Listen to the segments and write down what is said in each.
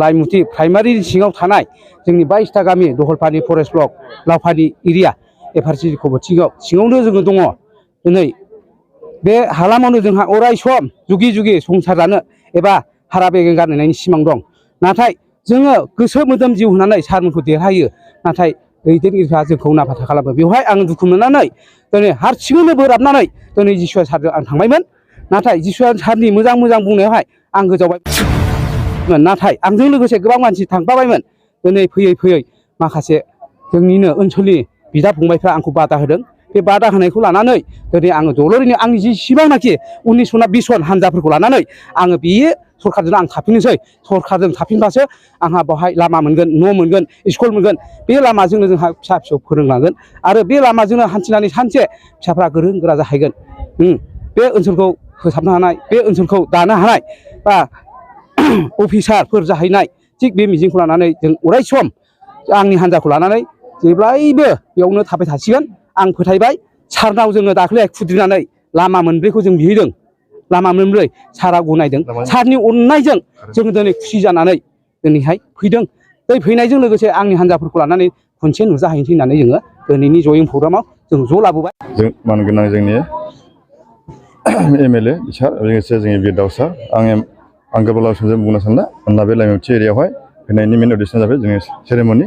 लाइमुथि primary सिङाव थानाय जोंनि 22टा गामि दहलपानि फरेस्ट ब्लक लावपानि एरिया एफआरसि सिङावनो जोङो दङ। दिनै बे हालामावनो जोंहा अराय सम जुगि जुगि संसार जानो एबा हारा बेगें गारनायनि सिमां दं। नाथाय जोङो गोसो मोदोम जिउ होनानै सारमोनखौ देरहायो। नाथाय दैदेनगिरिफ्रा जोंखौ नाफाथा खालामो। बेवहाय आं दुखु मोननानै दिनै हारसिङैनो बोराबनानै दिनै जिसुवा सारजों आं थांबायमोन। नाथाय जिसुवा सारनि मोजां बुंनायावहाय आं गोजावबाय। नाथाय आंजों लोगोसे गोबां मानसि थांफाबायमोन। दिनै फैयै फैयै माखासे जोंनिनो ओनसोलनि बिदा फंबायफ्रा आंखौ बादा होदों। बे बादा होनायखौ लानानै दिनै आङो दलरैनो आंनि जेसेबांनाखि उननि सना बिसन हान्जाफोरखौ लानानै आङो बे सरखारजों आं थाफिननोसै। सरखारजों थाफिनबासो आंहा बेवहाय लामा मोनगोन, न' मोनगोन, स्कुल मोनगोन। बे लामाजोंनो जोंहा फिसा फिसौ फोरोंलांगोन आरो बे लामाजोंनो हान्थिनानै सानसे फिसाफ्रा गोरों गोरा जाहैगोन। बे ओनसोलखौ फोसाबनो हानाय, बे ओनसोलखौ दानो हानाय बा अफिसारफोर जाहैनाय थिग बे मिजिंखौ लानानै जों अराय सम आंनि हान्जाखौ लानानै जेब्लायबो बेयावनो थाबाय थासिगोन। आं फोथायबाय सारनाव जोङो दाख्लै खुद्रिनानै लामा मोनब्रैखौ जों बिहैदों। लामा मोनब्रै सारा गनायदों। सारनि अननायजों जोङो दिनै खुसि जानानै दिनैहाय फैदों। बै फैनायजों लोगोसे आंनि हान्जाफोरखौ लानानै खनसे नुजाहैनोसै होननानै जोङो दिनैनि जयिं प्रग्रामाव जों ज' लाबोबाय। जों मानगोनां जोंनि एमएलए सार लोगोसे जोंनि बिरदावसा आं गोबाव समजों बुंनो सानला होनना बे लाइमुथि एरियायावहाय फैनायनि मेन उद्देश्यआ जाबाय जोंनि सेरेमनि।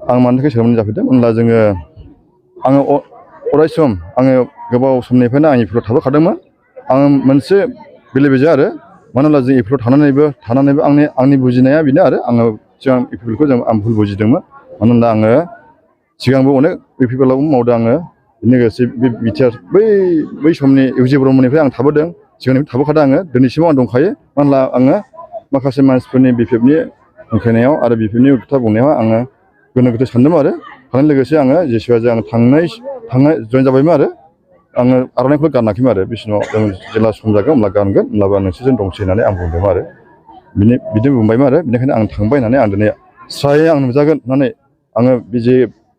आं मानि थाखाय सेरेमनि जाफैदों होनब्ला आङो अराय सम आङो गोबाव समनिफ्रायनो आं इफोराव थाबोखादोंमोन। आङो मोनसे बेले बेजे आरो मानो होनब्ला जों इफोराव थानानैबो आंनि बुजिनाया बेनो आरो आङो सिगां इफोरखौ आं भुल बुजिदोंमोन। मानो होनब्ला आङो सिगांबो अनेक इउपिपिएलआव मावदों। आङो लोगोसे बे बिटिआर बै समनि इउजि ब्रह्मनिफ्राय आं थाबोदों। सिगांनिफ्राय थाबोखादों आङो दिनैसिमाव आं दंखायो। मानो होनब्ला आङो माखासे मानसिफोरनि बिपिएफनि बुंखायनायाव आरो बिपिएफनि खोथा बुंनायाव आङो गोनो गोथो सानदोंमोन आरो थानाय लोगोसे आङो जिसुवाजों आं थांनाय जयेन जाबायमोन आरो आङो आर'नाइखौ गानाखैमोन आरो बे समाव जों जेब्ला सम जागोन होमब्ला गानगोन होमब्लाबो आं नोंसोरजों दंसै होननानै आं बुंदोंमोन आरो बिदि बुंबायमोन आरो बेनिखायनो आं थांबाय होननानै आं दिनै स्रायै आं नुजागोन होननानै आङो बे जे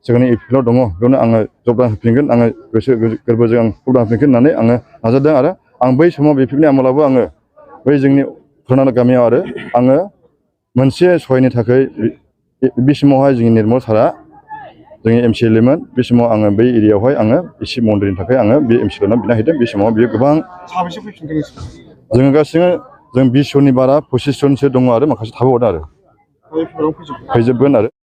जोंनि इउपिपिएलआव दङ बेयावनो आङो जगदान होफिनगोन। आङो गोसो गोरबोजों आं जगदान होफिनगोन होननानै आङो नाजादों आरो आं बै समाव बिपिएफनि आमोलावबो आङो बै जोंनि पुराना गामियाव आरो आङो मोनसे सहायनि थाखाय बे समावहाय जोंनि निर्मल सारआ जोंनि एमसिएलएमोन। बे समाव आङो बै एरियायावहाय आङो एसे मन्दिरनि थाखाय आङो बे एमसिएलएनाव बिना हैदों। बे समाव बियो गोबां जोङो गासिबो जों 20 जननि बारा 25 जनसो दङ आरो माखासे थाबावदों आरो फैजोबगोन आरो